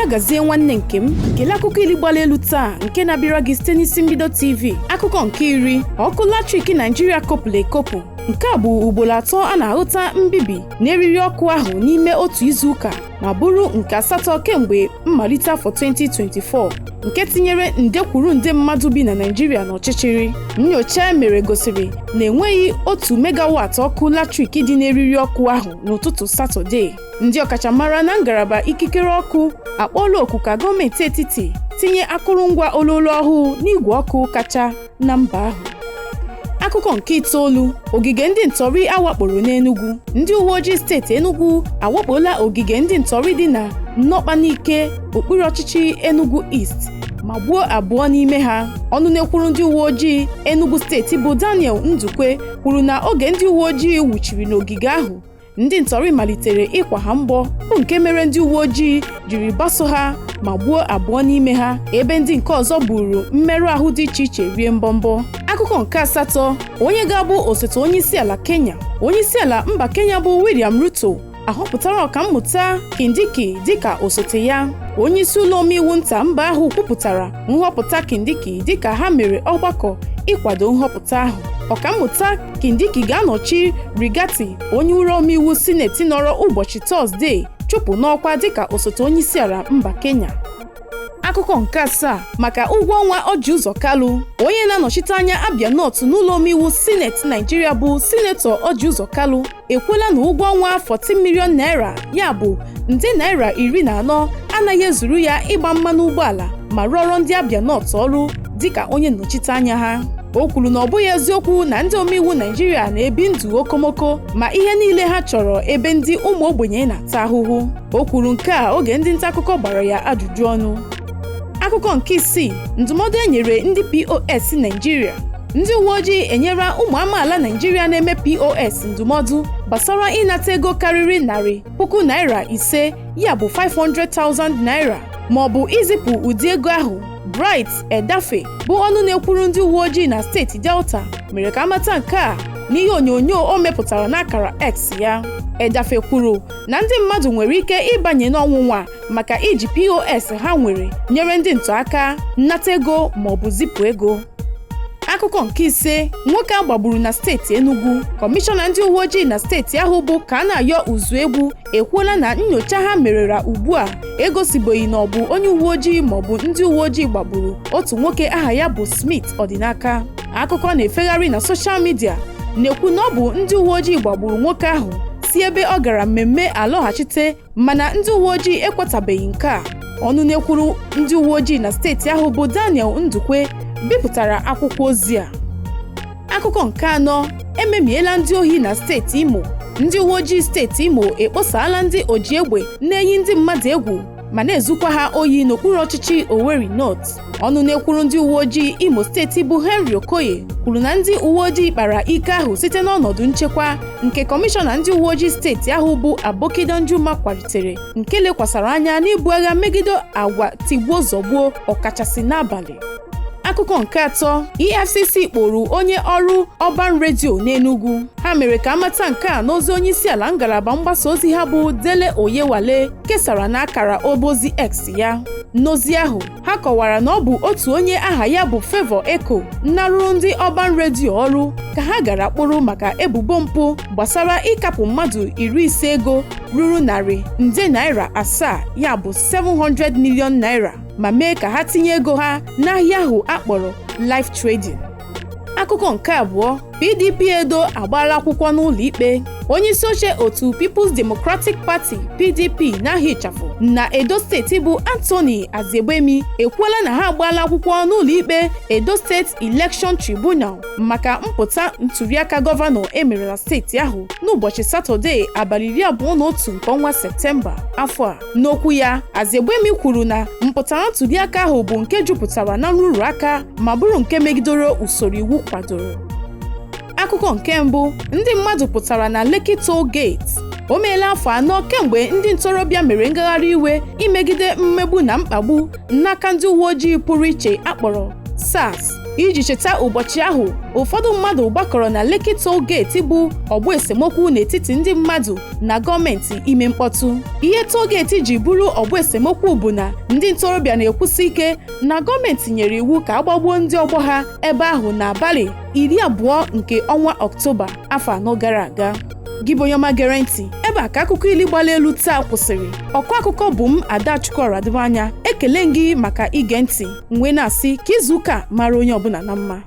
Gazie nwanne nke m. Kelee akụkọ ili gbara elu taa nke na-abịara gị site n'isi mbido TV. Akụkọ nke iri: ọkụ latrik Naijiria kopụrụ ekopụ. Nke a bụ ugboro atọ a na-ahụta mbibi n'eriri ọkụ ahụ n'ime otu izuụka, ma bụrụ nke asatọ kemgbe mmalite afọ 2024, nke tinyere nde kwuru nde mmadụ bi na Naịjirịa n'ọchịchịrị. Nnyocha emere gosiri na enweghị 1 megawatt ọkụ latrik dị n'eriri ọkụ ahụ n'ụtụtụ Satọde. Ndị ọkachamara na ngalaba ikikere ọkụ akpọọla oku ka gọọmenti etiti tinye akụrụngwa ololo ọhụụ n'igwe ọkụ kacha na mba ahụ. Akụkọ nke itoolu: ogige ndị ntọrị awakporo n'Enugu. Ndị uwe ojii steeti Enugu awakpola ogige ndị ntọrị dị na Nnọkpanike, okpuru ọchịchị Enugu East, ma gbuo abụọ n'ime ha. Ọnụ na-ekwuru ndị uwe ojii Enugu steeti bụ Daniel Ndukwe kwuru na oge ndị uwe ojii wuchiri n'ogige ahụ, ndị ntọrị malitere ịkwa ha mgbọ, bụ nke mere ndị uwe ojii jiri gbaso ha ma gbuo abụọ n'ime ha, ebe ndị nke ọzọ buru mmerụ ahụ dị iche iche rie mbọmbọ. Akụkọ nke asatọ: onye ga-abụ osote onyeisiala Kenya. Onyeisiala mba Kenya bụ William Ruto ahọpụtara Ọkammụta Kindiki dịka osote ya. Onyeisi ụlọ omeiwu nta mba ahụ kwupụtara nhọpụta Kindiki dịka ha mere ọgbakọ ịkwado nhọpụta ahụ. Ọkammụta Kindiki ga-anọchi Rigathi, onye ụlọ omeiwu sineti nọrọ ụbọchị Tọzdee chụpụ n'ọkwa dịka osote onyeisiala mba Kenya. Akụkọ nke asaa: maka ụgwọ ọnwa Orji Uzor Kalu. Onye na-anọchite anya Abia North n'ụlọ omeiwu sineti Naijiria bụ Sinetọ Orji Uzor Kalu ekwuola na ụgwọ ọnwa 14 million naira, ya bụ nde naira 14, anaghị ezuru ya ịgba mmanụ ụgbọala ma rụọrọ ndị Abia North ọrụ dịka onye nnọchite anya ha. O kwuru na ọ bụghị eziokwu na ndị omeiwu Naijiria na-ebi ndụ okomoko ma ihe niile ha chọrọ, ebe ndị ụmụ ogbenye na-ata ahụhụ. O kwuru nke a oge ndị nta akụkọ gbara ya ajụjụ ọnụ. Akụkọ nke isii: ndụmọdụ e nyere ndị POS Naijiria. Ndị uwe ojii enyere ụmụ amaala Naijiria na-eme POS ndụmọdụ gbasara ịnata ego karịrị ₦500,000, ya bụ 500,000 naira, ma ọ bụ izipụ ụdị ego ahụ. Bright Edafe bụ ọnụ na-ekwuru ndị uwe ojii na steeti Delta mere ka amata nke a n'ihe onyonyo o mepụtara n'akara X ya. Edafe kwuru na ndị mmadụ nwere ike ịbanye n'ọnwụnwa maka iji POS ha nwere nyere ndị ntọ aka nnata ego ma ọ bụ zipụ ego. Akụkọ nke ise: nwoke a gbagburu na steeti Enugu. Kọmishọna ndị uwe ojii na steeti ahụ bụ Kanayo Uzuegbu ekwuola na nnyocha ha merera ugbu a egosibeghị na ọ bụ onye uwe ojii maọbụ ndị uwe ojii gbagburu otu nwoke aha ya bụ Smith Ọdịnaka. Akụkọ na-efegharị na social media na-ekwu na ọ bụ ndị uwe ojii gbagburu nwoke ahụ si ebe ọ gara mmemme alọghachite, mana ndị uwe ojii ekwetabeghị nke a. Ọnụ na-ekwuru ndị uwe ojii na steeti ahụ bụ Daniel Ndukwe bipụtara akwụkwọ ozi a. Akụkọ nke anọ: ememiela ndị ohi na steeti Imo. Ndị uwe ojii steeti Imo ekposala ndị oji egbe na-eyi ndị mmadụ egwu ma na-ezukwa ha oyi n'okpuru ọchịchị Owerri North. Ọnụ na-ekwuru ndị uwe ojii Imo steeti bụ Henry Okoye kwuru na ndị uwe ojii kpara ike ahụ site n'ọnọdụ nchekwa nke kọmishọna ndị uwe ojii steeti ahụ bụ Aboki Danjuma kwalitere, nke lekwasara anya n'ibu agha megide agwa tigbuo zọgbuo, ọkachasị n'abalị. Akụkọ nke atọ: EFCC kpụrụ onye ọrụ Urban Radio n'Enugu. Ha mere ka amata nke a n'ozi onyeisiala ngalaba mgbasa ozi ha bụ Dele Oyewale kesara n'akara obozi X ya. N'ozi ahụ, ha kọwara na ọ bụ otu onye aha ya bụ Favour Eko narụrụ ndị Urban Radio ọrụ ka ha gara kpụrụ maka ebubo mpụ gbasara ịkapụ mmadụ 50 ego ruru ₦700 million, ya bụ 700 million naira, ma mee ka ha tinye ego ha n'ahịa ahụ akpọrọ live trading. Akụkọ nke abụọ: PDP Edo agbaala akwụkwọ n'ụlọ ikpe. Onye isi oche otu People's Democratic Party, PDP n'aha ịchafụ, na Edo steeti bụ Anthony Aziegbemi ekwuola na ha agbaala akwụkwọ n'ụlọ ikpe Edo State Election Tribunal maka mpụta ntụliaka gọvanọ emere na steeti ahụ n'ụbọchị Satọde, abalị 21 nke ọnwa Septemba afọ a. N'okwu ya, Aziegbemi kwuru na mpụtara ntụliaka ahụ bụ nke jupụtara na nrụrụ aka ma bụrụ nke megidere usoro iwu kwadoro. Akụkọ nke mbụ: ndị mmadụ pụtara na Lekki Toll Gate. O meela afọ 4 kemgbe ndị ntorobịa mere ngagharị iwe imegide mmegbu na mkpagbu n'aka ndị uwe ojii pụrụ iche akpọrọ SARS. Iji cheta ụbọchị ahụ, ụfọdụ mmadụ gbakọrọ na Lekki Toll Gate, bụ ọgbọ esemokwu n'etiti ndị mmadụ na gọọmenti ime mkpọtụ. Ihe toll gate ji bụrụ ọgbọ esemokwu bụ na ndị ntorobịa na-ekwusi ike na gọọmenti nyere iwu ka agbagbuo ndị ọgbọ ha ebe ahụ n'abalị 20 nke ọnwa Ọktoba afọ 4 gara aga. Gị bụ onye ọma gere ntị, ebe a ka akụkọ ili gbara elu taa kwụsịrị. Ọkọ akụkọ bụ m, Adachukwu Ọradịbanya. Ekele gị maka ige ntị, wee na-asị ka izu ụka mara onye ọbụla na mma.